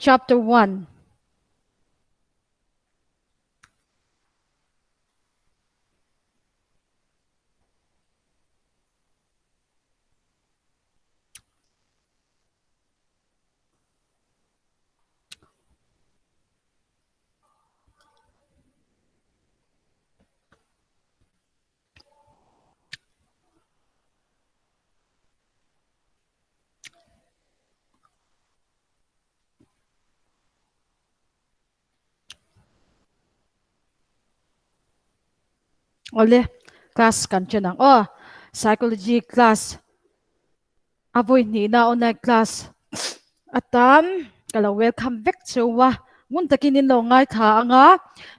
Chapter 1. Ole, class kan chen ang aw. Psychology class a vawi hnihna online class atan ka lo welcome vek cheu a. Ngun takin in lo ngaithla anga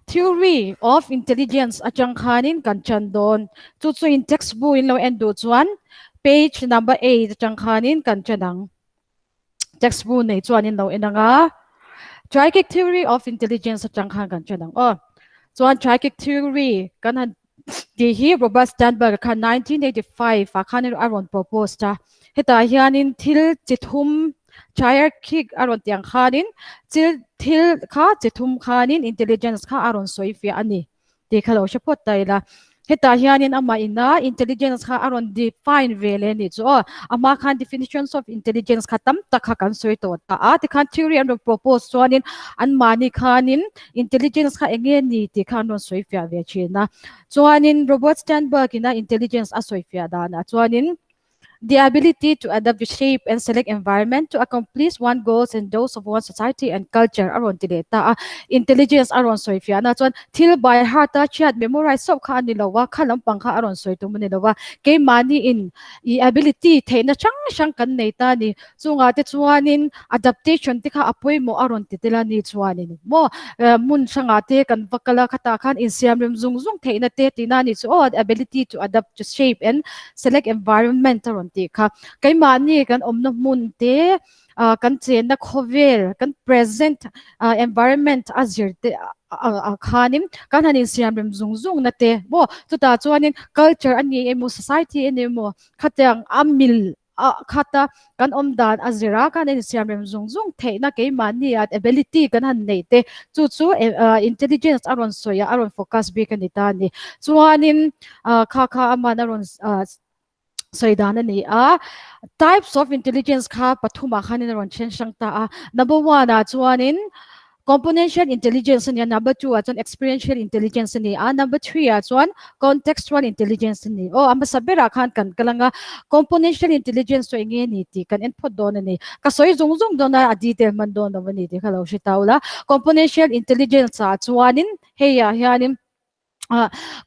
theory of intelligence atang khanin kan chan dawn. Chu chu in textbook in lo en duh chuan page number 8 atang khanin kan chan ang. Textbook nei chuan in lo en anga Triarchic theory of intelligence atang khan kan chan ang aw. Chuan triarchic theory kan han ti hi Robert Sternberg khan 1985 ah khan a rawn propose a. Hetah hianin thil chi thum triarchic a rawn tih ang khanin thil thil kha chi thum khanin intelligence kha a rawn sawi fiah a ni tih kha lo hre phawt ta ila. Hetah hianin amah ina intelligence kha a rawn define ve leh a nih chu aw. Amah khan definitions of intelligence kha tam tak kha kan sawi tawh ta a. Tikhan theory an rawn propose chuanin anmahni khanin intelligence kha eng nge ni tih kha an rawn sawi fiah ve thin a. Chuanin Robert Sternberg ina intelligence a sawi fiah danah chuanin The ability to adapt to shape and select environment to accomplish one goals and those of one society and culture a rawn ti leh ta a. Intelligence a rawn sawi fiahna chuan thil by heart a chhiat memorize sauh kha a ni lo a, kha lampang kha a rawn sawi tum a ni lo a. Keimahni in i ability theihna hrang hrang kan nei ta a ni. Chungah te chuanin adaptation te kha a pawimawh a rawn ti tel a ni chuanin maw hmun hrangah te kan va kal a khatah khan insiam rem zung zung theihna te tihna a ni chu aw ability to adapt to shape and select environment a rawn tih kha keimahni kan awmna hmun te kan chenna khawvel kan present environment a zir te a khanin kan han insiam rem zung zung na te maw chutah chuanin culture a ni emaw society a ni emaw khatiang a mil a khat a, kan awm dan a zir a, kan insiam rem zung zung theihna keimahni a ability kan han neih te chu chu intelligence a rawn sawi a, a rawn focus bik a ni ta a ni. Chuanin kha kha aman a rawn sawi dan a ni a, types of intelligence kha pathumah khanin a rawn then hrang ta a, number one ah chuanin Componential intelligence a ni a, number 2 ah chuan experiential intelligence a ni a, number 3 ah chuan contextual intelligence a ni. Aw, a hmasa berah khan kan kal ang a, componential intelligence chu eng nge ni tih kan en phawt dawn a ni. Ka sawi zung zung dawn a, a detail hman dawn lo a ni tih kha lo hre ta ula. Componential intelligence ah chuanin hei ah hianin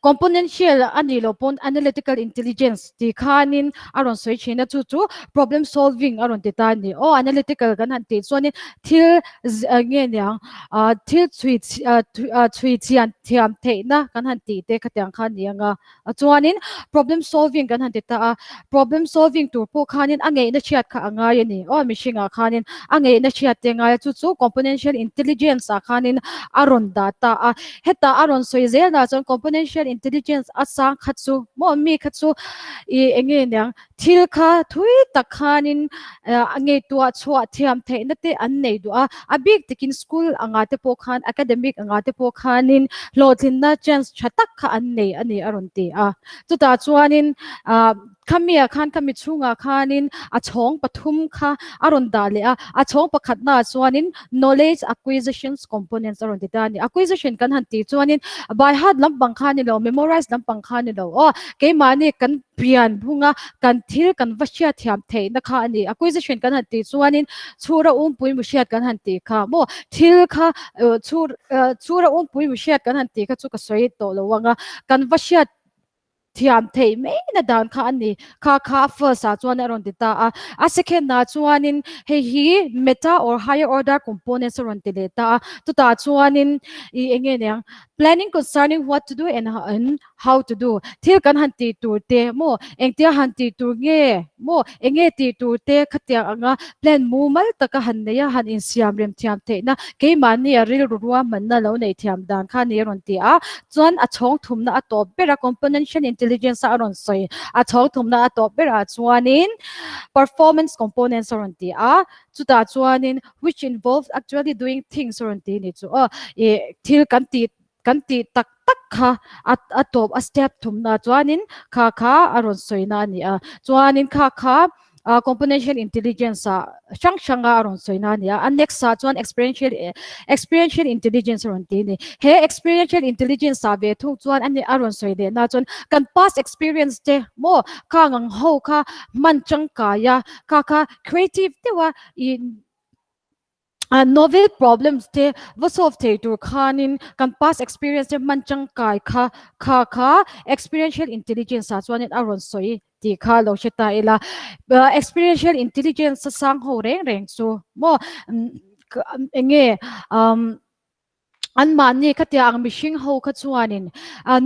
Componential a nih loh pawn analytical intelligence tih khanin a rawn sawi thin a, chu chu problem solving a rawn ti ta a ni. Aw analytical kan han tih chuanin thil nge niang thil chhui chhui chian thiam theihna kan han tih te khatiang kha a ni ang a. Chuanin problem solving kan han ti ta a, problem solving tur pawh khanin a ngeihna hriat kha a ngai a ni. Aw mihringah khanin a ngeihna hriat te ngai a, chu chu componential intelligence ah khanin a rawn dah ta a. Hetah a rawn sawi zel dah chuan componential intelligence a sang kha chu maw mi kha chu ih eng nge niang thil kha thui tak khanin a ngaihtuah chhuah thiam theihna te an nei duh a, a bik takin school anga te pawh khan academic anga te pawh khanin hlawhtlinna chance tha tak kha an nei a ni a rawn ti a. Chutah chuanin ah Khamiah khan khami chhungah khanin a chhawng pathum kha a rawn dah leh a, a chhawng pakhatnaah chuanin knowledge acquisitions components a rawn ti ta a ni. Acquisition kan han tih chuanin by heart lampang kha a ni lo, memorize lampang kha a ni lo aw, keimahni kan pian phunga kan thil kan va hriatthiam theihna kha a ni. Acquisition kan han tih chuanin chhura umpui muhriat kan han tih kha maw, thil kha chhura umpui muhriat kan han tih kha chu ka sawi tawh lo ang a, kan va hriat thiam theih mai na dan kha a ni. Kha kha a first ah chuan a rawn ti ta a. A second ah chuanin hei hi meta or higher order components a rawn ti leh ta a. Chutah chuanin i eng nge niang planning concerning what to do and and how to do thil kan han tih tur te maw engtia han tih tur nge maw eng nge tih tur te khatiang anga plan mumal taka han nei a han insiam rem thiam theihna keimahni a rilru ruahmanna lo neih thiam dan kha a ni a rawn ti a. Chuan a chhawng thumna a tawp ber a, componential intelligence. intelligence a rawn sawi a chhawng thumna a tawp berah chuanin performance components a rawn ti a, chutah chuanin which involves actually doing things a rawn ti ni chu aw ih thil kan tih kan tih tak tak kha a a tawp a step thumna chuanin kha kha a rawn sawina a ni a chuanin kha kha ah componential intelligence ah hrang hranga a rawn sawina a ni a a next ah chuan experiential experiential intelligence a rawn ti a ni he experiential intelligence ah ve thung chuan a ni a rawn sawi leh na chuan kan past experience te maw khang ang ho kha hman tangkai a kha kha creative deuh a ih Novel problems te va solve thei tur khanin kan past experience te hman tangkai kha kha kha experiential intelligence ah chuanin a rawn sawi tih kha lo hre ta ila. Experiential intelligence a sang ho reng reng chu maw enge Anmahni khatia ang mihring ho kha chuanin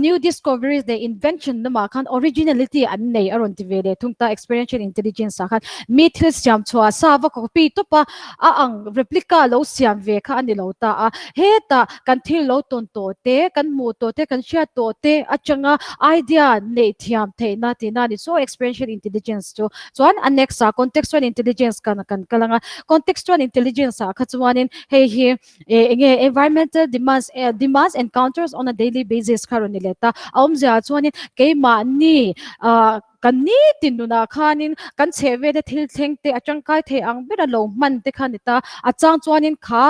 new discoveries leh invention lamah khan originality an nei a rawn ti ve leh thung ta, experiential intelligence ah khan mi thil siam chhuah sa va copy tawp a, a ang replica lo siam ve kha a ni lo ta a. Hetah kan thil lo tawn tawh te, kan hmuh tawh te, kan hriat tawh te atanga idea neih thiam theihna tihna a ni. So experiential intelligence chu chuan a next ah contextual intelligence kan kan kal ang a, contextual intelligence ah kha chuanin hei hi Enge environmental demands demands encounters on a daily basis kha rawn ni leh ta. A awmzia chuanin keimahni kan nitin nunah khanin kan chheh vela thil thleng te a tangkai thei ang bera lo hman te kha ni ta. A chang chuanin kha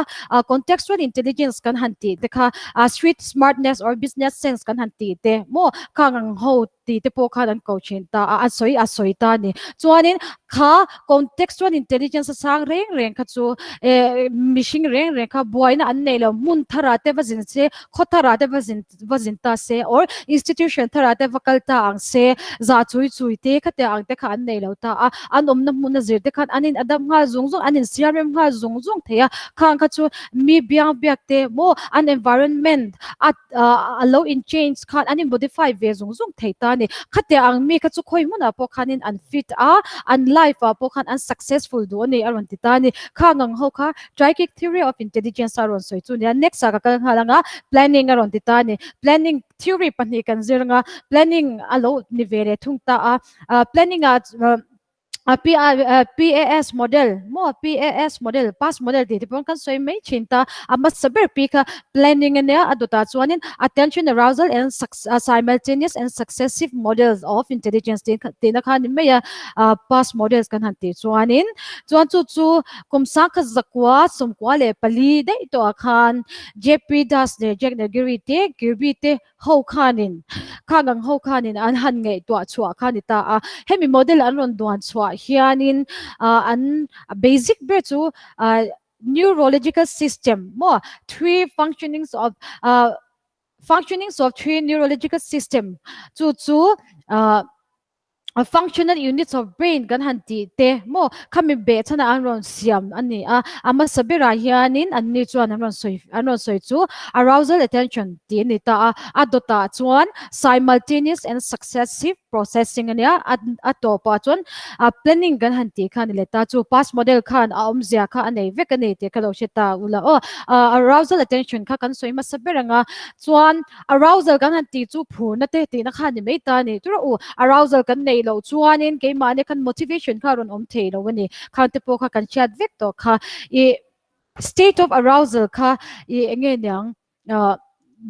contextual intelligence kan han tih te kha street smartness or business sense kan han tih te maw khang ang ho tih te pawh khan an ko thin ta a, a sawi a sawi ta a ni. Chuanin kha contextual intelligence a sang reng reng kha chu eh mihring reng reng kha buaina an nei lo, hmun tharah te va zin se, khaw tharah te va zin va zin ta se or institution tharah te va kal ta ang se, zah chui chui te khatiang ang te kha an nei lo ta a, an awmna hmuna zir te khan an in adapt nghal zung zung, an insiam rem nghal zung zung thei a, khang kha chu mi biang biak te maw an environment a a lo in change khan an in modify ve zung zung thei ta a ni. Khatia ang mi kha chu khawi hmunah pawh khanin an fit a, an life ah pawh khan an successful duh a ni a rawn ti ta a ni. Khang ang ho kha Trikic theory of intelligence a rawn sawi chu a ni a, next ah ka kal nghal ang a, planning a rawn ti ta a ni. Planning theory pahnih kan zir ang a, planning a lo ni ve leh thung ta a, planning ah PAS model maw PAS model pass model tih te pawh kan sawi mai thin ta a hmasa ber pi kha planning a nia a dawtah chuanin attention arousal and simultaneous and successive models of intelligence tih tihna kha a ni mai a pass models kan han tih chuanin chuan chu chu kum sangkhat zakua 94 daih tawhah khan JP Das leh Jack Nagiri te Kirby te ho khanin khang ang ho khanin an han ngaihtuah chhuah kha ni ta a. Hemi model an rawn duan chhuah hianin an basic ber chu neurological system maw three functionings of functionings of three neurological system chu chu functional units of brain kan han tih te maw khami beh chhan ah an rawn siam a ni a, a hmasa berah hianin an ni chuan an rawn sawi an rawn sawi chu arousal attention tih a ni ta a, a dawtah chuan simultaneous and successive processing a nia, a a tawpah chuan planning kan han tih kha a ni leh ta, chu past model khan a awmzia kha a nei vek a ni tih ka lo hre ta ula aw, arousal attention kha kan sawi hmasa ber ang a, chuan Arousal kan han tih chu phurna te tihna kha a ni mai ta a ni. Tura u, arousal kan neih loh chuanin keimahni khan motivation kha a rawn awm thei lo a ni. Khang te pawh kha kan hriat vek tawh kha. Ih state of arousal kha ih eng nge niang ah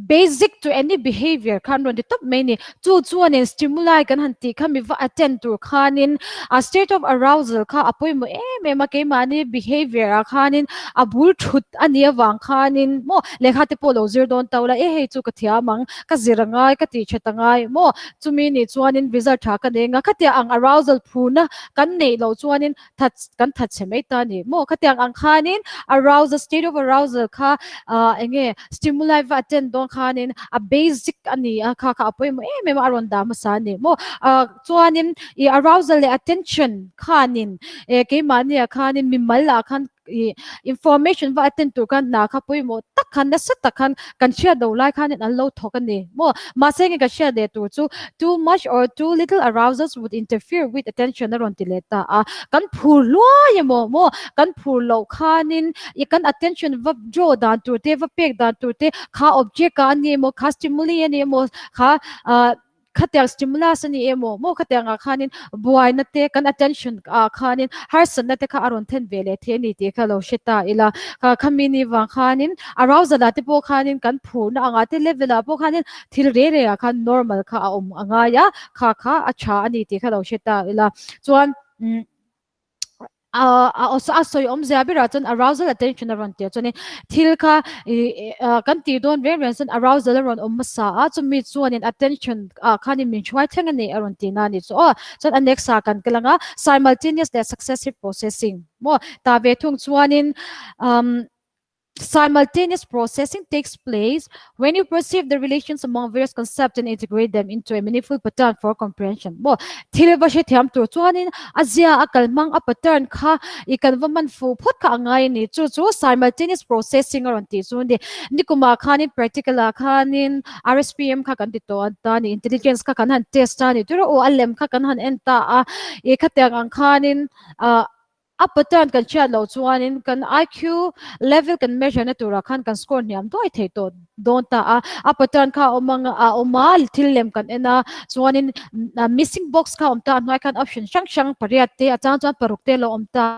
basic to any behavior kha an rawn ti tawp mai a ni. Chu chuanin stimuli kan han tih kha mi va attend tur khanin a state of arousal kha a pawimawh em em a, keimahni behavior ah khanin a bul thut a nih avang khanin maw lehkha te pawh lo zir dawn ta ula e hei chu ka thiam ang, ka zir a ngai, ka tih that a ngai maw chumi nih chuanin result tha ka nei anga khatiang ang arousal phurna kan neih loh chuanin that kan that chhe mai ta a ni maw khatiang ang khanin arousal state of arousal kha ah enge stimuli va attend dawn khanin a basic a ni a kha kha a pawimawh em em a a rawn dah hmasa a ni maw ah chuanin ih arousal leh attention khanin eh keimahni ah khanin mimal ah khan ih information va attend tur khan hna kha pawimawh tak khan nasa tak khan kan hriat lo lai khanin an lo thawk a ni maw mahse nge ka hriat leh tur chu too much or too little arousals would interfere with attention a rawn ti leh ta a kan phur hluai emaw maw kan phur loh khanin ih kan attention va draw dan tur te va pek dan tur te kha object ah a ni emaw kha stimuli a ni emaw kha ah. Khatiang stimulus a ni emaw maw khatiangah khanin buaina te kan attention ah khanin harsatna te kha a rawn then ve leh thei a ni tih kha lo hre ta ila. Kha khami ni vang khanin arousal ah te pawh khanin kan phurna angah te level ah pawh khanin thil rei rei ah khan normal kha a awm a ngai a, kha kha a tha a ni tih kha lo hre ta ila. Chuan umm a sawi awmzia berah chuan arousal attention a rawn tia chuanin thil kha kan tih dawn reng reng chuan arousal a rawn awm hmasa a chumi chuanin attention ah khanin min hruai thleng a ni a rawn tihna a ni chu aw chuan a next ah kan kal ang a simultaneous leh successive processing maw tah ve thung chuanin umm Simultaneous processing takes place when you perceive the relations among various concepts and integrate them into a meaningful pattern for comprehension. Mo thil va hre thiam tur chuanin a zia a kal hmang a pattern kha i kan va man fu phawt kha a ngai a ni. Chu chu simultaneous processing a rawn tih chu a ni. Nikumah khanin practical ah khanin RSPM kha kan ti tawh a ta ni intelligence kha kan han test a ni. Tura aw a lem kha kan han en ta a i khatiang ang khanin ah A pattern kan hriat loh chuanin kan IQ level kan measure na turah khan kan score hniam duai thei tawh dawn ta a. A pattern kha a awm ang a awm a, thil lem kan en a, chuanin missing box kha a awm ta a, hnuai khan option hrang hrang pariat te a chang chuan paruk te a lo awm ta.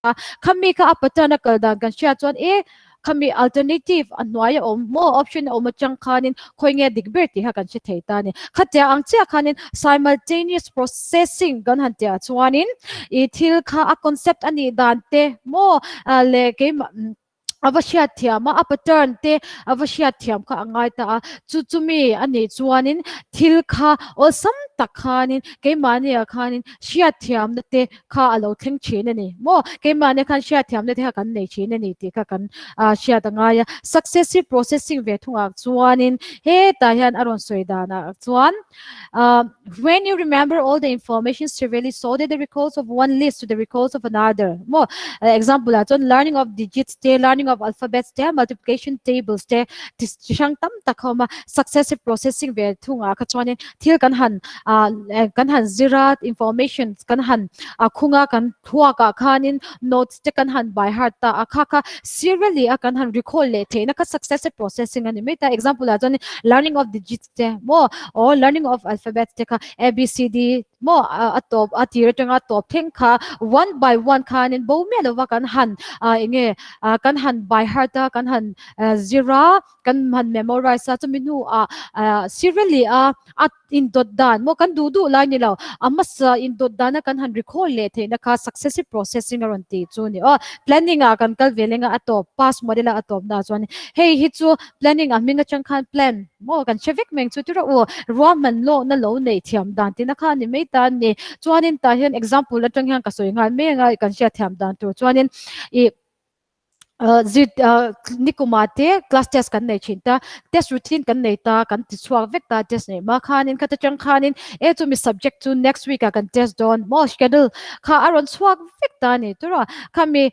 A, khami kha a pattern a kal dan kan hriat chuan e khami alternative a hnuai a awm maw option a awm atang khanin khawi nge dik ber tih kha kan hre thei ta a ni. Khatia ang chiah khanin simultaneous processing kan han tihah chuanin i thil kha a concept a nih dan te maw leh keimah a va hriat thiam a, a pattern te a va hriat thiam kha a ngai ta a, chu chumi a nih chuanin thil kha awlsam tak khanin keimahniah khanin hriat thiamna te kha a lo thleng thin a ni maw? Keimahni khan hriatthiamna te kha kan nei thin a ni tih kha kan hriat a ngai a. Successive processing ve thungah chuanin hetah hian a rawn sawi danah chuan when you remember all the information severely so that the recalls of one leads to the recalls of another maw? Example ah chuan learning of digits te, learning of alphabets te, multiplication tables te ti hrang tam tak a awm a. Successive processing ve thungah kha chuanin thil kan han kan han zir a information kan han khung a kan thluak ah khanin notes te kan han by heart ta a kha kha serially a kan han recall leh theihna kha successive processing a ni mai ta example ah chuan learning of digits te maw or learning of alphabets te kha a b c d maw a tawp a tir atanga tawp thleng kha one by one khanin bo miah lova kan han enge kan han by heart a kan han zir a kan han memorize a chumi hnu ah serially a a indawt dan maw kan duh duh lai ni lo a hmasa indawt dana kan han recall leh theihna kha successive processing a rawn tih chu ni aw planning ah kan kal ve lenga a tawp pass model a a tawp na chuan hei hi chu planning a hming atang khan plan maw kan hre vek meng chu tirah u ruahman lawkna lo neih thiam dan tihna kha a ni mai ta a ni chuanin tah hian example atang hian ka sawi nghal mai anga kan hriat thiam dan tur chuanin ih zir nikuma te class test kan nei thin ta test routine kan nei ta kan ti chhuak vek ta test nei ma khanin khata tang khanin e chu mi subject chu next week a kan test dawn maw schedule kha a rawn chhuak vek ta ni tura khami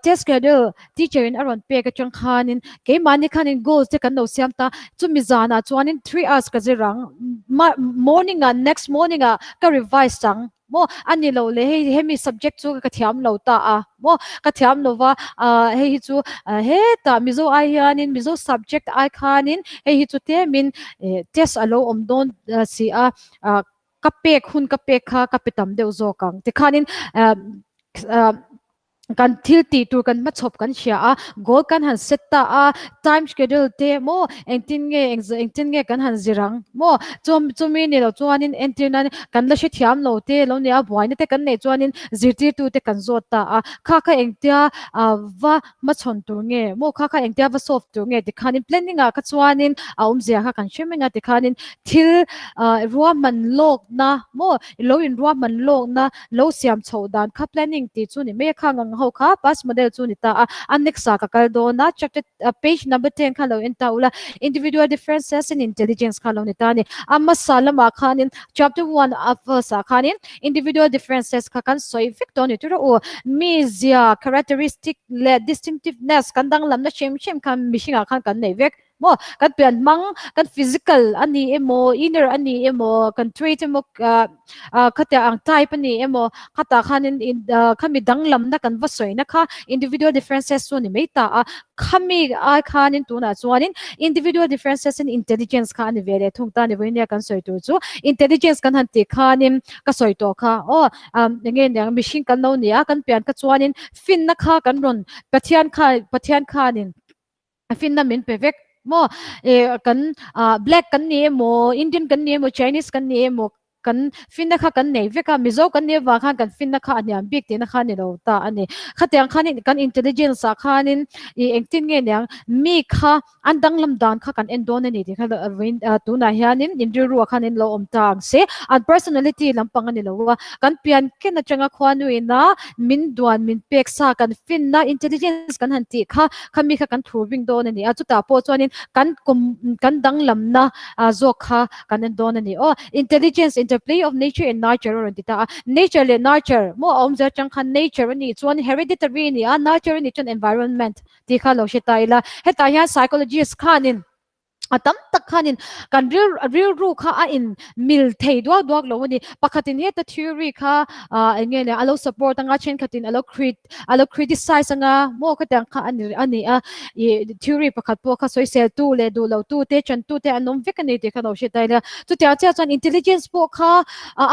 test schedule teacher in a rawn pek atang khanin keimahni khanin goals te kan lo siam ta chumi zanah chuanin 3 hours ka zir ang morning ah next morning ah ka revise ang Maw a ni lo le hei hemi subject chu ka thiam lo ta a maw ka thiam lo va hei hi chu hetah Mizo ai hianin Mizo subject ai khanin hei hi chu tlemin test a lo awm dawn si a ka pek hun ka pek kha ka pe tam deuh zawk ang tikhanin kan thil tih tur kan hmachhawp kan hria a, goal kan han set ta a, time schedule te maw engtin nge engtin nge kan han zir ang maw chumi chumi ni lo chuanin entir nan kan la hrethiam lo te lo nia buaina te kan neih chuanin zirtirtu te kan zawt ta a, kha kha engtia va hmachhawn tur nge maw kha kha engtia va solve tur nge tikhanin planning ah kha chuanin a awmzia kha kan hre meng a tikhanin thil ruahman lawkna maw lo inruahman lawkna Lo siam chhoh dan kha planning tih chu ni mai a, khang ang ho kha past model chu ni ta a, a next ah ka kal dawn a, chapter page number 10 kha lo en ta ula, individual differences in intelligence kha lo ni ta a ni. A hmasa lamah khanin chapter 1 a first ah khanin individual differences kha kan sawi vek tawh a ni tura u, mizia, characteristic leh distinctiveness kan danglamna hrim hrim kha mihringah khan kan nei vek. Maw kan pian hmang kan physical a ni emaw inner a ni emaw kan trait emaw khatia ang type a ni emaw khatah khanin khami danglamna kan va sawina kha individual differences chu a ni mai ta a. Khami ai khanin tunah chuanin individual differences in intelligence kha a ni ve leh thung ta a ni. Vawinia kan sawi tur chu intelligence kan han tih khanin ka sawi tawh kha aw enge niang mihring kan lo ni a kan pian kha chuanin finna kha kan rawn Pathian kha Pathian khanin finna min pe vek maw eh kan black kan ni emaw Indian kan ni emaw Chinese kan ni emaw kan finna kha kan nei vek a Mizo kan nih avang khan kan finna kha a hniam bik tihna kha a ni lo ta a ni. Khatiang khanin kan intelligence ah khanin ih engtin nge niang mi kha an danglam dan kha kan en dawn a ni tih kha tunah hianin in rilruah khan in lo awm ta ang se. An personality lampang a ni lo a, kan pian ken atanga khuanuina min duan min pek sa kan finna intelligence kan han tih kha khami kha kan thur bing dawn a ni a, chutah pawh chuanin kan kum kan danglamna zawk kha kan en dawn a ni aw. Intelligence interplay of nature and nurture a rawn ti ta a, nature leh nurture maw a awmzia atang khan nature a nih chuan hereditary a ni a, nurture a nih chuan environment tih kha lo hre ta ila. Hetah hian psychologist khanin a tam tak khanin kan ril rilru kha a in mil thei duak duak lo a ni. Pakhatin heta theory kha ah eng nge le a lo support anga thenkhatin a lo crit a lo criticize anga maw khatiang kha a ni a ni a. Ih theory pakhat pawh kha sawisel tu leh duh lo tu te ṭan tu te an awm vek a ni tih kha lo hre ta ila. Chutiang chiah chuan intelligence pawh kha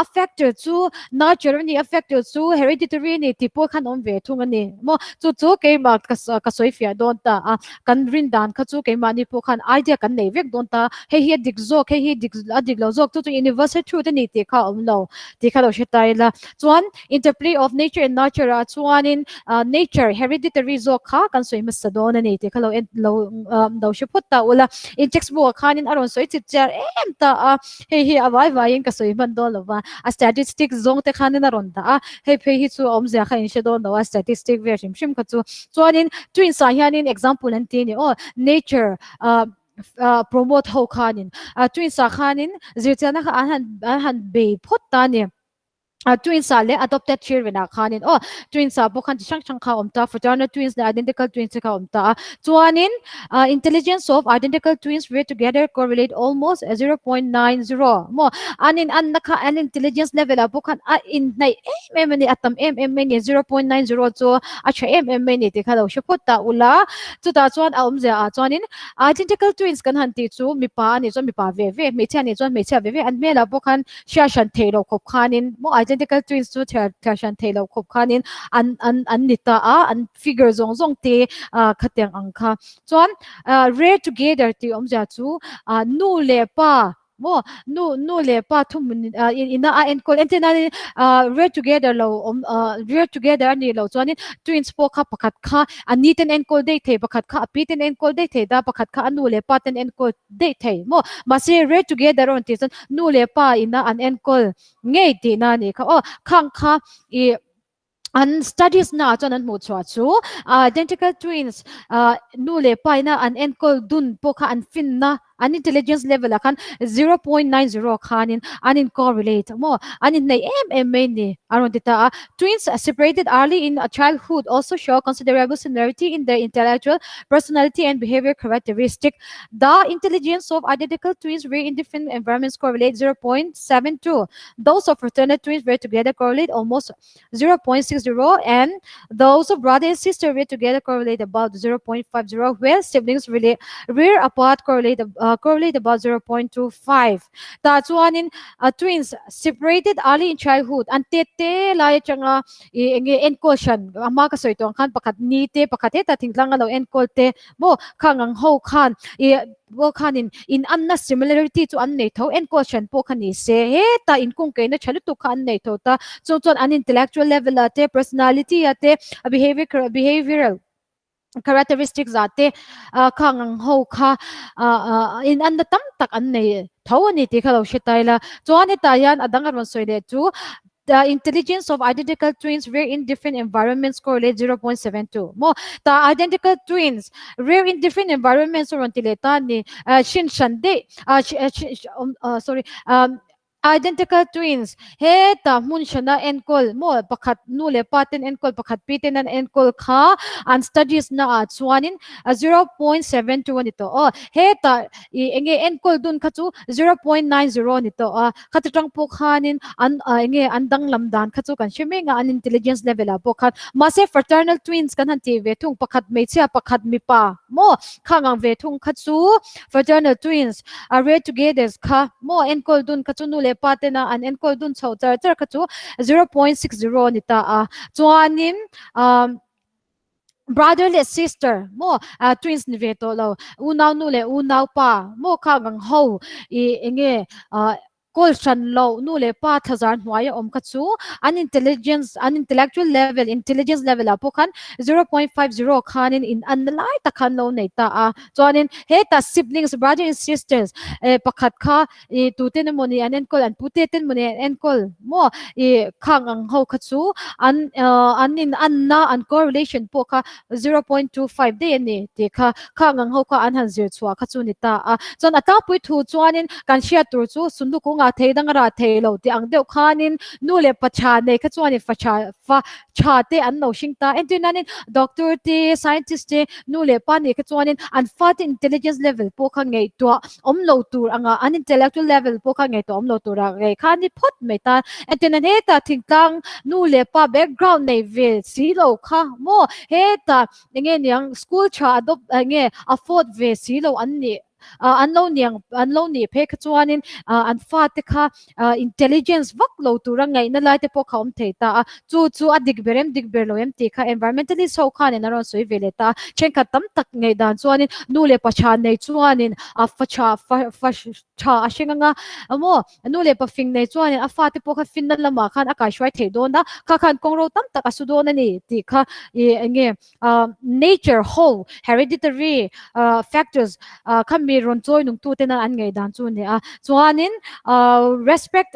a factor chu Nurture a ni a factor chu hereditary a ni tih pawh khan awm ve thung a ni maw? Chu chu keimah ka ka sawi fiah dawn ta a, kan rin dan kha chu keimahni pawh khan idea kan nei vek dawn ta, hei hi a dik zawk, hei hi dik a dik lo zawk, chu chu universal truth a ni tih kha a awm lo tih kha lo hre ta ila. Chuan interplay of nature and nurture ah chuanin nature hereditary zawk kha kan sawi hmasa dawn a ni tih kha lo en lo lo hre phawt ta ula. In textbook ah khanin a rawn sawi chip chiar em ta a. Hei hi a vai vaiin ka sawi hman dawn lo va, a statistics zawng te khanin a rawn dah a, hei phei hi chu a awmzia kha in hre dawn lo a, statistic vel hrim hrim kha chu. Chuanin twins ah hianin example an ti a ni aw, nature ah ah promote ho khanin ah twins ah khanin zirchianna kha an han an han bei phawt ta a ni. Twins ah leh adopted children ah khanin aw twins ah pawh khan chi hrang hrang kha a awm ta fraternal twins leh identical twins te kha a awm ta a chuanin intelligence of identical twins reared together correlate almost 0.90 maw an in anna kha an intelligence level ah pawh khan a inhnaih em em a ni a tam em em mai a ni 0.90 chu a tha em em mai a ni tih kha lo hre phawt ta ula chutah chuan a awmzia ah chuanin identical twins kan han tih chu mipa a nih chuan mipa ve ve hmeichhia a nih chuan hmeichhia ve ve an hmelah pawh khan hria hran theih loh khawp khanin maw identical twins chu thliar thliar hran theih loh khawp khanin an an an ni ta a an figure zawng zawng te ah khatiang ang kha chuan ah rare together tih awmzia chu ah nu leh pa maw nu nu leh pa thuhmun ah ina a enkawl entir nan ah rare together lo awm ah rare together a nih loh chuanin twins pawh kha pakhat kha a ni ten enkawl daih thei pakhat kha a pi ten enkawl daih thei ta pakhat kha a nu leh pa ten enkawl daih thei maw mahse rare together a rawn tih chuan nu leh pa ina an enkawl ngei tihna a nih kha aw khang kha ih an studies na ah chuan an hmuh chhuah chu identical twins ah nu leh pa ina an enkawl dun pawh kha an finna an intelligence level ah khan 0.90 khanin an in correlate maw an inneih em em mai ni a rawn ti ta a twins separated early in a childhood also show considerable similarity in their intellectual personality and behavior characteristic The intelligence of identical twins reared in different environments correlate 0.72. Those of fraternal twins reared together correlate almost 0.60, and those of brother and sister reared together correlate about 0.50, where siblings really rear apart correlate, correlate about 0.25. Ta chuanin twins separated early in childhood an te te lai atanga i enge enkawl hran ama ka sawi tawh ang khan pakhat ni te pakhat heta thingtlang a lo enkawl te Maw khang ang ho khan i pawh khanin in anna similarity chu an nei tho enkawl hran pawh kha ni se heta inkungkeina tha lutuk kha an nei tho ta chung chuan an intellectual level ah te personality ah te a behavior behavioral characteristics ah te khang ang ho kha in anna tam tak an nei tho a ni tih kha lo hre ta ila chuan hetah hian a dang a rawn sawi leh chu The intelligence of identical twins reared in different environments correlate 0.72. Mo ta identical twins reared in different environments rawn ti leh ta ni. Hrin hran daih sorry um Identical twins, Hetah hmun hrana enkawl maw pakhat nu leh pa ten enkawl pakhat pi ten an enkawl kha an studies na ah chuanin 0.72 a ni tawh aw. Hetah ih enge enkawl dun kha chu 0.90 a ni tawh a, khati tang pawh khanin an enge an danglam dan kha chu kan hre mek a an intelligence level ah pawh khan. Mahse fraternal twins kan han tih ve thung pakhat hmeichhia pakhat mipa maw khang ang ve thung kha chu Fraternal twins a rear togethers kha maw enkawl dun kha chu nu leh pa tena an enkawl dun chho char char kha chu 0.60 a ni ta a. Chuanin um brother leh sister maw twins ni ve tawh lo unau nu leh unau pa maw kha gang ho i enge Kawl hran loh nu leh pa thlazar hnuaia awm kha chu an intelligence, an intellectual level, intelligence level ah pawh khan 0.50 khanin in anna lai tak khan lo nei ta a. Chuanin hetah siblings, brother and sisters eh pakhat kha ih tuten emawni an enkawl, an pute ten emawni an enkawl maw ih khang ang ho kha chu an an in anna, an correlation pawh kha 0.25 daih a ni tih kha khang ang ho kha an han zir chhuah kha chu ni ta a. Chuan a tlangpui thu chuanin kan hriat tur chu sunlu kungah thei dang a rah thei lo tih ang deuh khanin nu leh pa tha nei kha chuanin fa tha fa tha te an lo hring ta. Entir nanin doctor te scientist te nu leh pa nei kha chuanin an fate intelligence level pawh kha ngaihtuah awm lo tur anga an intellectual level pawh kha ngaihtuah awm lo tur a ngei kha ni phawt mai ta. Entir nan hetah thingtlang nu leh pa background nei ve si lo kha maw hetah enge niang school tha adopt enge afford ve si lo an nih an lo niang an lo nih phei kha chuanin an fate kha intelligence vak lo tura ngaihna lai te pawh kha awm thei ta a, chu chu a dik ber em dik ber lo em tih kha environmentalist ho khanin an rawn sawi ve leh ta a, thenkhat tam tak ngaihdan chuanin nu leh pa tha nei chuanin a fa tha fa fa tha a hreng anga maw nu leh pa fing nei chuanin a fate pawh kha finna lamah khan a kaihruai thei dawn a, kha khan kawngro tam tak a su dawn a ni tih kha ih eng nge Nature ho hereditary factors kha mi rawn chawi nung tu tena an ngei dan chu a ni a. Chuanin respect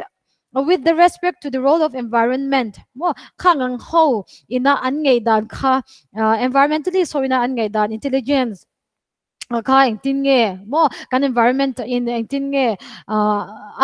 with the respect to the role of environment maw khang ang ho ina an ngei dan kha environmentalist ho ina an ngei dan intelligence kha engtin nge maw kan environment in engtin nge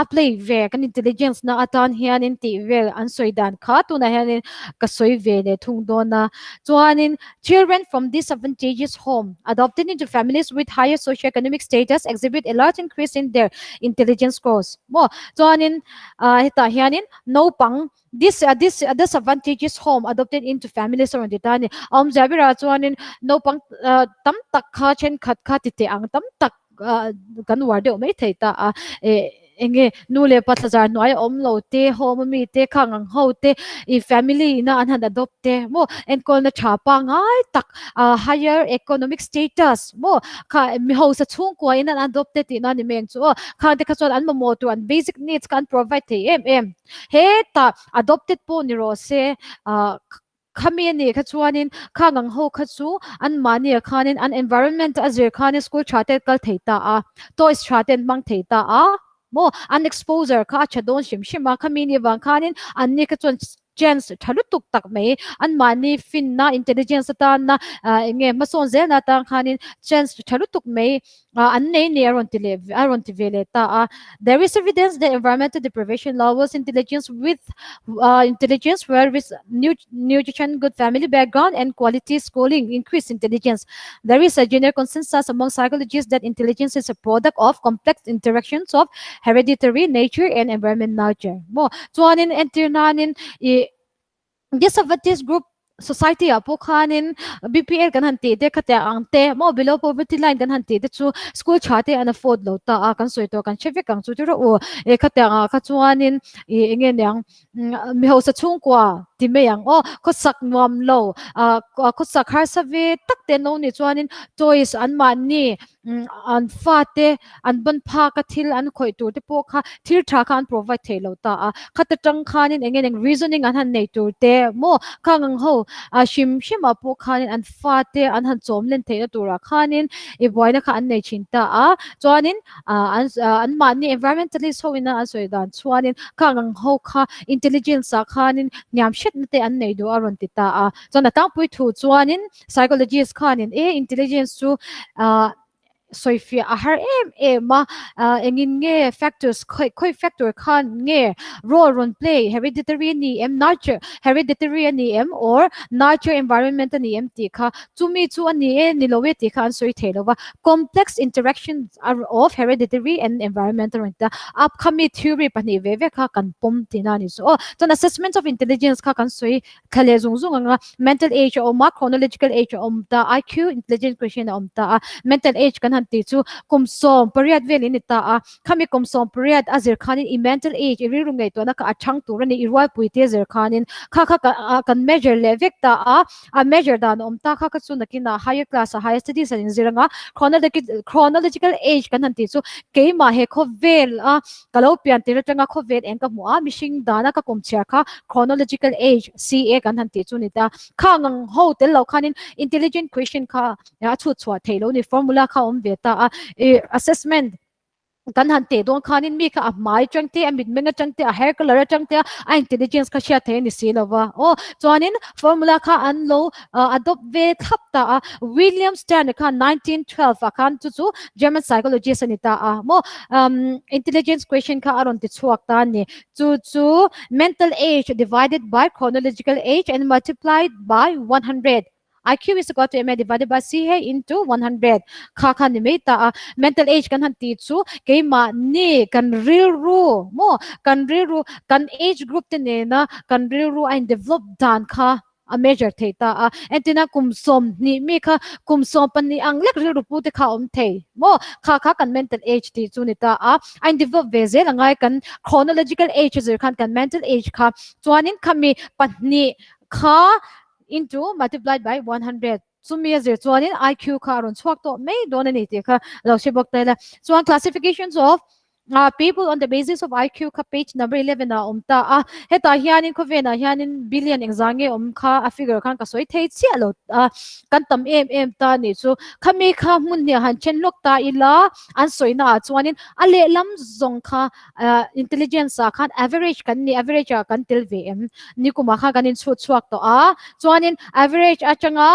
a play ve kan intelligence na atan hianin tih vel an sawi dan kha tunah hianin ka sawi ve leh thung dawn a chuanin children from disadvantageous home adopted into families with higher socio-economic status exhibit a large increase in their intelligence scores maw chuanin hetah hianin naupang This this disadvantageous home adopted into families a rawn ti ta a ni. A awmzia berah chuanin naupang tam tak kha thenkhat kha ti teh ang tam tak kan uar deuh mai thei ta a. Eh eng nge nu leh pa thlazar hnuai a awm lo te, home a mi te, khang ang ho te ih family ina an han adopt te maw enkawlna tha pangngai tak higher economic status maw kha mi hausa chhungkua in an adopt te tihna a ni mai ang chu aw. Khang te kha chuan an mamawh tur an basic needs kha an provide thei em em. Hetah adopted pawh ni rawh se, ah khami a nih kha chuanin khang ang ho kha chu anmahni ah khanin an environment a zir khanin school tha te kal thei ta a, toys tha te an hmang thei ta a maw, an exposure kha a tha dawn hrim hrim a, khami nih vang khanin anni kha chuan chance tha lutuk tak mai anmahni finna intelligence atana eng nge hmasawn zelna atang khanin chance tha lutuk mai an nei ni a rawn ti leh a rawn ti ve leh ta a. There is evidence that environmental deprivation lowers intelligence with intelligence where with nutrition, good family background and quality schooling increase intelligence. There is a general consensus among psychologists that intelligence is a product of complex interactions of hereditary nature and environment nurture. Maw chuanin entir nanin i disadvantage group society ah pawh khanin BPL kan han tih te khatiang ang te maw below poverty line kan han tih te chu school tha te an afford lo ta a kan sawi tawh kan hre vek ang chu tirh u e khatiang ah kha chuanin ih eng nge niang mi hausa chhungkua ti mai ang aw khawsak nuam lo ah khawsak harsa ve tak te an lo nih chuanin toys an mahni an fate an ban phak a thil an khawih tur te pawh kha thil tha kha an provide thei lo ta a, khata tang khanin eng eng reasoning an han nei tur te maw khang ang ho a hrim hrim ah pawh khanin an fate an han chawm len theihna turah khanin i buaina kha an nei thin ta a, chuanin an an mahni environmentalist ho ina an sawi dan chuanin khang ang ho kha intelligence ah khanin hniam hretna te an nei duh a rawn ti ta a, chuan a tlangpui thu chuanin Psychologist khanin e intelligence chu ah. Sawifiah a har em em a, engin nge factors khawi khawi factor khan nge role rawn play hereditary a ni em nurture hereditary a ni em or nurture environment a ni em tih kha chumi chu a ni e ni lo e tih kha an sawi thei lo va, complex interaction of hereditary and environmental rawn ti a, a khami theory pahnih ve ve kha kan pawm tihna a ni chu aw. Chuan assessment of intelligence kha kan sawi Thla leh zung zung anga mental age a awm a, chronological age a awm ta a, IQ, intelligence quotient a awm ta a. Mental age kan han tih chu kum 18 vel in ni ta a, khami kum 18 a zir khanin i mental age, i rilru ngaihtuahna kha a chhang tur a ni, i rualpui te zir khanin kha kha kan measure leh vek ta a, a measure dan a awm ta kha kha chu nakinah higher class ah higher studies an inzir anga chronological age kan han tih chu keimah he khawvel a Ka lo pian tir atanga khawvel eng ka hmuh a, mihring dana ka kum chhiar kha chronological age, CA, kan han tih chu ni ta. Khang ang ho tel lo khanin intelligent question kha a chhut chhuah theih lo ni, formula kha a awm ve ta a. I assessment kan han teh dawn khanin mi kha a hmai atang te, a mitmeng atang te, a hair color atang te a intelligence kha hriat theih a ni si lo va. Aw, chuanin formula kha an lo adopt ve thlap ta a. William Stern khan 1912 ah khan chu chu German psychologist a ni ta a maw intelligence quotient kha a rawn ti chhuak ta a ni. Chu chu mental age divided by chronological age and multiplied by 100. IQ is equal to MA divided by CA into 100 kha kha ni mai ta a. Mental age kan han ti chu keimahni kan rilru maw kan rilru kan age group te nena kan rilru a in develop dan kha a measure thei ta a, entina kum 20 mi kha kum 12 ang lek rilru pu te kha a awm thei maw? Kha kha kan mental age tih chu ni ta a, a in develop ve zel angai kan chronological age a zir khan kan mental age kha chuanin khami pahnih kha into multiplied by 100 chumi a zir chuanin IQ kha a rawn chhuak tawh mai dawn a ni tih kha lo hre bawk ta ila. Chuan classifications of People on the basis of IQ kha page number 11 ah awm ta a, hetah hianin khawvenah hianin billion engzah nge awm kha a figure khan ka sawi thei chiah lo a, kan tam em em ta nih chu. Khami kha hmun hnih han then hlawk ta ila an sawina ah chuanin a lehlam zawng kha intelligence ah khan average kan ni, average ah kan tel ve em? Nikumah khan kan inchhut chhuak tawh a, chuanin average atanga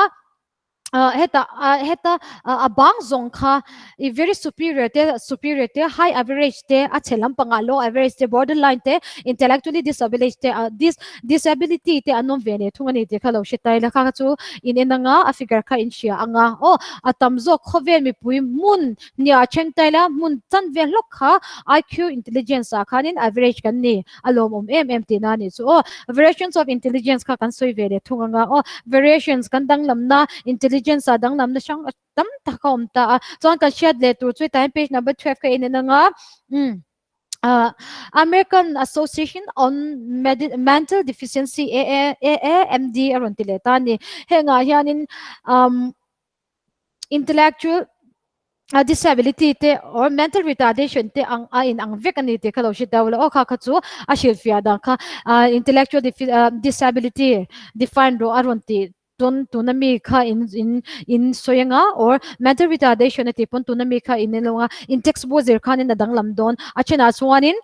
heta heta a bang zawng kha i very superior te superior te high average te a chhe lampangah low average te borderline te intellectually disability te dis disability te an awm ve nei thung a ni tih kha lo hre ta ila kha kha chu in en anga a figure kha in hria anga aw a tam zawk khawvel mipui hmun nia a then ta ila hmun chan ve hlawk kha IQ intelligence ah khanin average kan ni. A lawmawm em em tihna a nih chu aw. Variations of intelligence kha kan sawi ve leh thung anga aw. Variations kan danglamna, intelligence ah danglamna hrang tam tak a awm ta a. Chuan kan hriat leh tur chu hetah hian page number 12 kha en en anga umm American Association on Mental Deficiency, AAMD, a rawn ti leh ta a ni. Hengah hianin umm intellectual disability te or mental retardation te ang a in ang vek ani tih kha lo hre deuh la aw kha kha chu a hrilhfiah dan kha intellectual disability define rawh a rawn tih pawn tuna mi kha in in in sawi anga or mental retardation a tih pawn tuna mi kha in en lo anga in textbook zir khanin a danglam dawn a thenah chuanin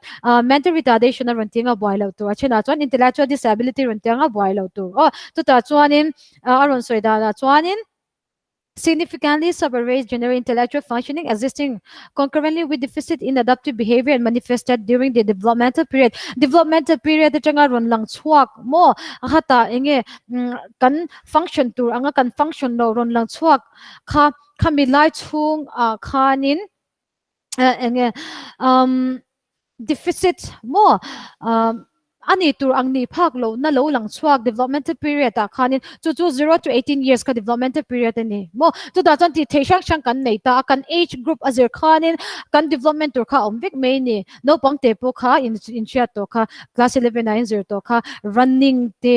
mental retardation a rawn tih anga buai loh tur a thenah chuan intellectual disability rawn tih anga buai loh tur aw chutah chuanin a rawn sawi danah chuanin Significantly sub-average general intellectual functioning existing concurrently with deficit in adaptive behavior and manifested during the developmental period. Developmental period atanga rawn lang chhuak maw? Khatah enge kan function tur anga kan function lo rawn lang chhuak kha khami lai chhung ah khanin enge um deficit maw a ni tur ang nih phak loh na lo lang chhuak developmental period ah khanin chu chu 0 to 18 years kha developmental period a ni maw chutah chuan tih theih hrang hrang kan nei ta a kan age group a zir khanin kan development tur kha a awm vek mai a ni naupang te pawh kha in inhriat tawh kha class 11 ah in zir tawh kha running te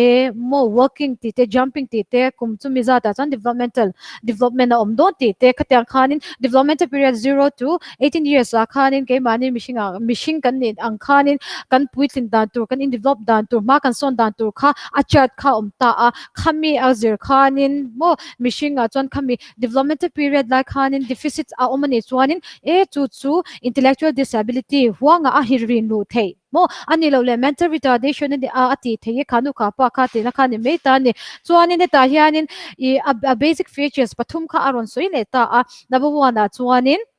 maw walking tih te jumping tih te kum chumi zatah chuan developmental development a awm dawn tih te khatiang khanin developmental period 0 to 18 years ah khanin keimahni mihringah mihring kan nih ang khanin kan puitlin dan tur kan in develop. develop dan tur hma kan sawn dan tur kha a chart kha a awm ta a, khami a zir khanin maw mihringah chuan khami developmental period lai khanin deficits a awm a nih chuanin e chu chu intellectual disability huangah a hi rin luh theih maw a nih loh leh mental retardation a ni a a tih theih i khanu kha pa kha tihna kha a ni mai ta a ni. Chuanin hetah hianin ih a basic features pathum kha a rawn sawi leh ta a, number one ah chuanin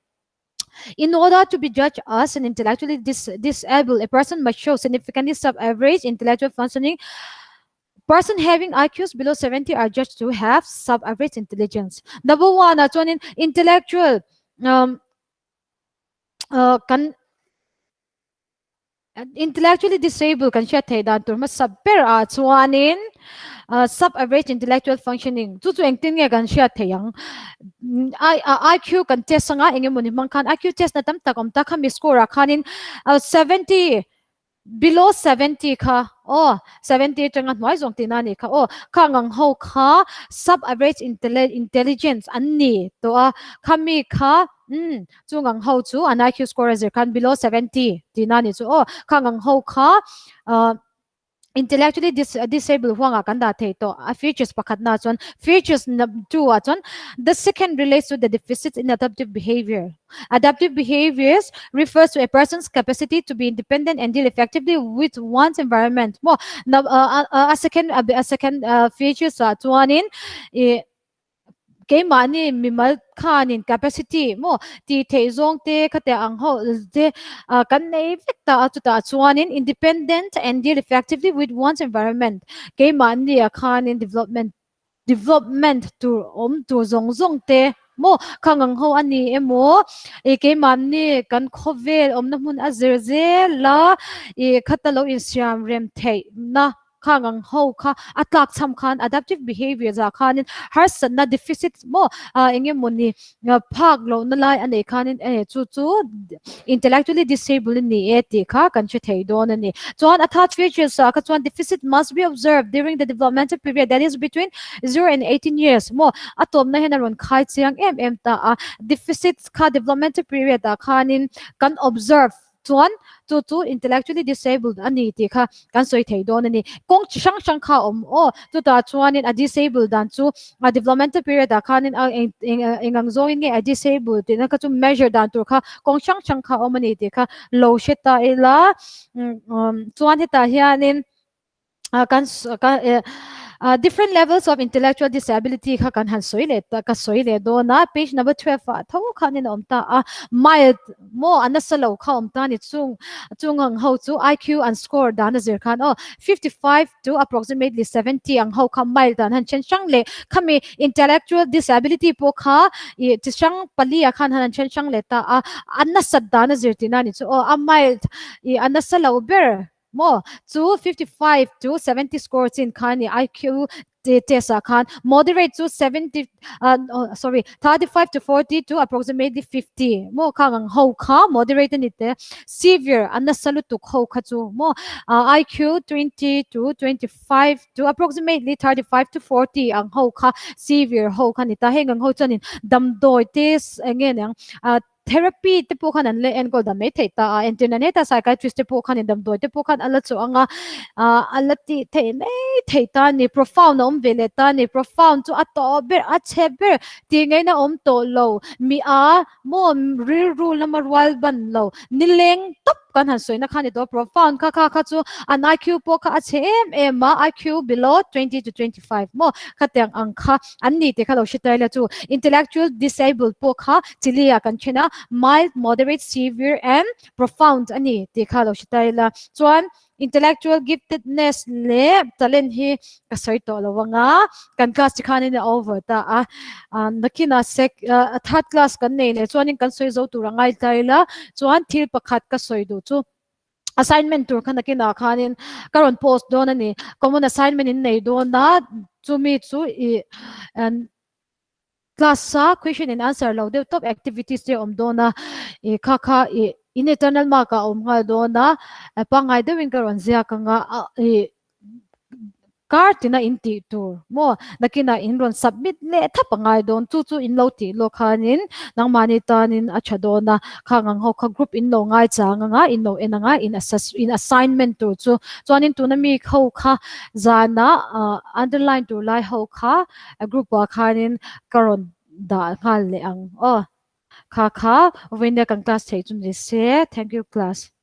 In order to be judged as an intellectually dis disabled, a person must show significantly sub-average intellectual functioning. Person having IQs below 70 are judged to have sub-average intelligence. Number one ah chuanin intellectual um, uh, kan Intellectually disabled kan hriat theih dan tur hmasa ber ah chuanin sub-average intellectual functioning chu chu engtin nge kan hriat theih ang? IQ kan test anga eng emawni hmang khan IQ test na tam tak awm ta khami score ah khanin 70 below 70 kha aw 70 atanga hnuai zawng tihna a nih kha aw khang ang ho kha sub-average intelligence an ni tawh a khami kha umm Chung ang ho chu an IQ score a zir khan below 70 tihna a nih chu aw. Khang ang ho kha intellectually disabled huangah kan dah thei tawh a features pakhatna chuan features two ah chuan the second relates to the deficits in adaptive behavior. Adaptive behaviors refers to a person's capacity to be independent and deal effectively with one's environment. Maw a second a second features ah chuanin ih Keimahni mimal khanin capacity maw tih theih zawng te khatiang ang ho te kan nei vek ta a, chutah chuanin independent and deal effectively with one's environment keimahni ah khanin development development tur awm tur zawng zawng te maw khang ang ho a ni emaw ih keimahni kan khawvel awmna hmun a zir zel a ih khata lo insiam rem theihna Khang ang ho kha a tlak cham khan adaptive behavior zah khanin harsatna deficit maw eng emawni phak lohna lai a neih khanin e chu chu intellectually disabled a ni e tih kha kan hre thei dawn a ni. Chuan a third features ah kha chuan deficit must be observed during the developmental period that is between 0 and 18 years maw a tawpna hian a rawn khai chiang em em ta a, deficit kha developmental period ah khanin kan observe Chuan chu chu intellectually disabled a ni tih kha kan sawi thei dawn a ni. Kawng chi hrang hrang kha a awm aw. Chutah chuanin a disabled dan chu a developmental period ah khanin a eng eng eng ang zawngin nge a disabled tihna kha chu measure dan tur kha kawng hrang hrang kha a awm a ni tih kha lo hre ta ila. Chuan hetah hianin kan kan different levels of intellectual disability kha kan han sawi leh ta ka sawi leh dawn a page number 12 ah tho khanin a awm ta a mild maw a nasa lo kha awm ta ni chung chung ang ho chu IQ an score dan a zir khan aw 55 to approximately 70 ang ho kha mild an han then hrang leh khami intellectual disability pawh kha i chi hrang pali ah khan han then hrang leh ta a a nasat dan a zir tihna a ni chu aw a mild i a nasa lo ber Maw? Chu 55 to 70 score chin khan i IQ test ah khan moderate chu 70 sorry 35 to 40 to approximately 50 maw khang ang ho kha moderate a ni te severe a nasa lutuk ho kha chu maw IQ 20 to 25 to approximately 35 to 40 ang ho kha severe ho kha ni ta heng ang ho chuanin damdawi te enge niang Therapy te pawh khan an la enkawl dan mai theih ta a, entirna neta psychiatrist te pawh khanin damdawi te pawh khan a la chawh ang a, a la tih theih mai theih ta a ni. Profound a awm ve leh ta a ni. Profound chu a tawh ber, a chhe ber tih ngaihna a awm tawh lo. Mi a maw rilru lama rual ban lo, nileng tawp kan han sawina kha a ni tawh a. Profound kha kha kha chu an IQ pawh kha a chhe em em a, IQ below 20 to 25 maw khatiang ang kha. An ni tih kha lo hre tel ila chu intellectual disabled pawh kha chili ah kan then a, mild, moderate, severe and profound a ni tih kha lo hre tel ila. Chuan intellectual giftedness leh talent hi ka sawi tawh lo anga kan class chi khanin a over ta a, nakinah sec third class kan nei leh chuanin kan sawi zo tur a ngai ta ila chuan thil pakhat ka sawi duh chu assignment tur kha nakinah khanin ka rawn post dawn a ni common assignment in nei dawn a chumi chu ih class a question and answer lo deuh tawp activities te awm dawn a ih kha kha ih in internal mark ah a awm nghal dawn a pangngai deuhin ka rawn ziak ang a ih. Kar tina in tih tur maw? Nakinah in rawn submit leh thap a ngai dawn. Chu chu in lo tih lawk khanin nangmahni tanin a tha dawn a. Khang ang ho kha group in lo ngai chang anga, in lo en anga, in assess in assignment tur chu. Chuanin tuna mi ho kha zanah underline tur lai ho kha group ah khanin ka rawn dah nghal leh ang aw. Kha kha vawiin nia kan class theih chu ni se. Thank you class.